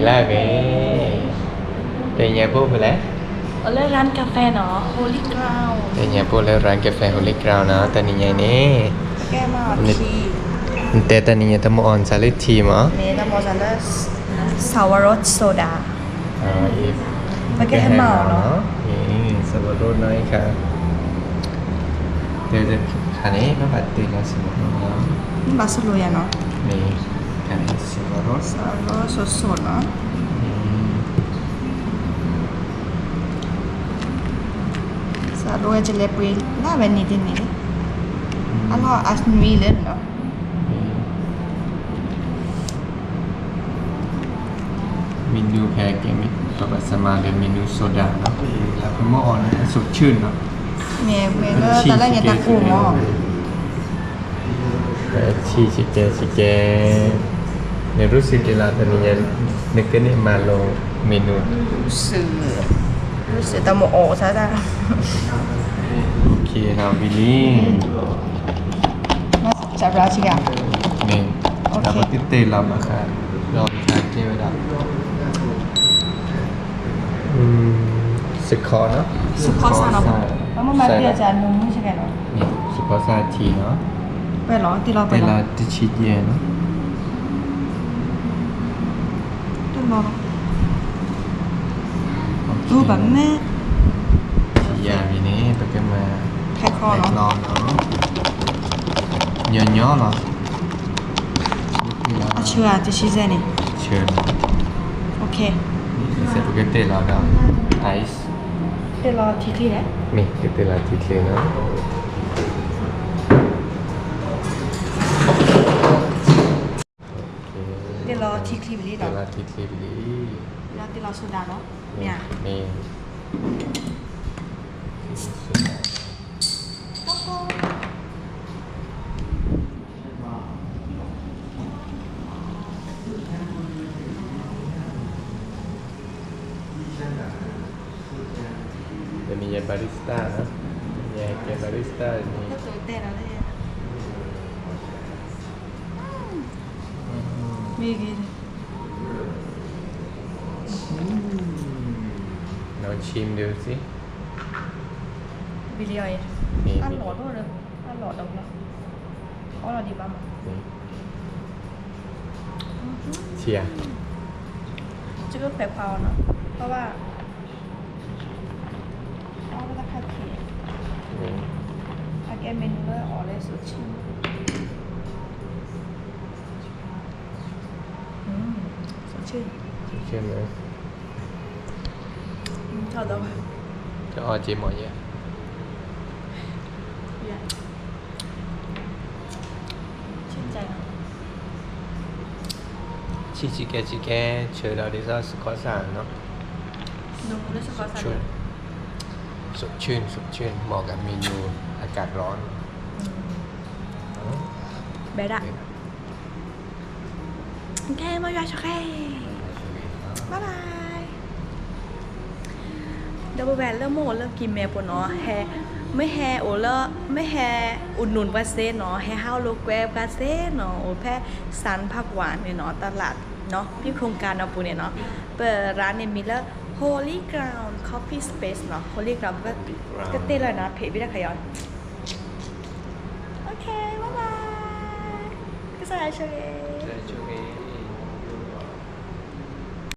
လၢအဂ့ၤ, တနံၤညါပအိၣ်ဖဲလဲၣ်, အိၣ်လၢ ร้านกาแฟ နီၤ, Holy Ground, တနံၤညါပအိၣ်လၢ ร้านกาแฟ Holy Ground နီၤ, တနံၤညါအံၤန့ၣ် နတဲတနံၤညါတမ့ၢ်အီၣ်နစၢ်လၢ tea မး, မ့ၢ်တမ့ၢ်အီၣ်စၢ်လၢ สับปะรดโซดา, ပကဟဲမၤအီၣ်နီၤ, สับปะรดနီၤ, ခါန့ၣ် ဘၣ်ဘၣ်တ့လီၤ สับปะรดနီၤ, ဘၣ်ဆိၣ်လိယၤနီၤ, မ့ၢ် ခါန့ၣ် สับปะรด စးဒိၣ်ဝဲကလဲၤပှ့ၤလၢ်ဝဲန့ၣ်တန့ၣ်, အလီၢ်အနွံလၢနီၤ, menu ဖဲကဲမ့ၢ် ပဘၣ်စၢ်မၤဒီး menu โซดาနီၤ, လၢပမ့ၢ်အီၣ်န့ၣ် အစိၣ်ဆၢၣ်နီၤ, မ့ၢ်ဝဲလၢတၢ်လၢညါတၢ်ကိၢ်မး ဆံးကဲဆံးကဲ, နရူၢ်စံးတ့ၢ်လီၤတနံၤညါ, နကန့ၢ်မၤလိ menu, ရူၢ်စံးတမ့ၢ်အီၣ်စၢ်တၢ်, မ့ၢ် ပတ့တ့လီၤဘၣ်ဃး ဒီးတၢ်ကဲဝဲဒၣ် စခီနီၤ, စခီစၢ်နီၤ, ပမ့ၢ်မၤတ့ၢ်အီၤစၢ်နမုၢ်ဆဲးနီၤ, စခီစၢ်ထံနီၤ, ပှဲၤလီၤ တ့လီၤပှဲၤလီၤ တဆံယဲၢ်နီၤ, တလီၤ, အူဘၣ်မ့ၢ် ယၤမံၤန့ၣ် ပကမၤ ဟဲခီနီၤ, ညီညီလီၤ, အဆၢဧါ တဆံစဲန့ၣ်, ဆၢနီၤ, ပကတ့လီၤဒီး ice, တ့လီၤထံချ့လဲၣ်, မ့ၢ်ကတ့လီၤထံချ့နီၤ, တ့လီၤထံချ့ပလံနီၤ, တ့လီၤထံချ့ပလံ, ဒီးတ့လီၤ soda နီၤ, မ့ၢ်ဧါ, မ့ၢ် တနံၤညါ barista နီၤ, တနံၤညါကဲ barista န့ၣ်, မ့ၢ်ဂ့ၤ, နဆံးဒုးစ့, ဘံလံအီၤအံၤ, အလီၢ်ဒိၣ်ဒီး, အလီၢ်ဒိၣ်လီၤ, အီလီၤဒံးဘၣ်မး, ဆံးဧါ, ကခွဲးခွါအီၤနီၤ, ဘၣ်ဘၣ် အီၣ်ဝဲတၢ်ခါခံ, အကဲ menu လၢအီၣ်လၢစိၣ်ဆၢၣ်, စိၣ်ဆၢၣ်, စိၣ်ဆၢၣ်, ထီၣ်ဒီး, ကအီၣ်က့ၤမ့ၢ်ယဲၢ် ဆံးကဲဆံးကဲ, ဆၢဒီးဒ်သိးစခီစၢ်နီၤ, สดชื่น สดชื่น เหมาะกับเมนูอากาศร้อน, ဘဲဒၣ် โอเค မ့ၢ်ယွၤဆိၣ်ဂ့ၤ, bye bye, ဒီပုၢ်ဝဲၢ်လၢမ့ၢ်အိၣ်လၢကံၢ်မဲာ်ပူၤနီၤ, ဟဲ, မ့ၢ်ဟဲအိၣ်လၢ, မ့ၢ်ဟဲ อุดหนุน ပှၤစ့နီၤ, ဟဲဟးလိာ်ကွဲပှၤစ့နီၤ, အိၣ်ဖဲ สรรผักหวาน န့ၣ်နီၤ, ตลาดနီၤ, ဖဲ โครงการ အပူၤန့ၣ်နီၤ, ပရၣ်န့ၣ်မံၤလၢ Holy Ground Coffee Space နီၤ, Holy Ground ပကတ့လီၤနီၤ, ဖဲဘံဒၣ်ခါအံၤ, โอเค bye bye, ကစၢ်ယွၤဆိၣ်ဂ့ၤ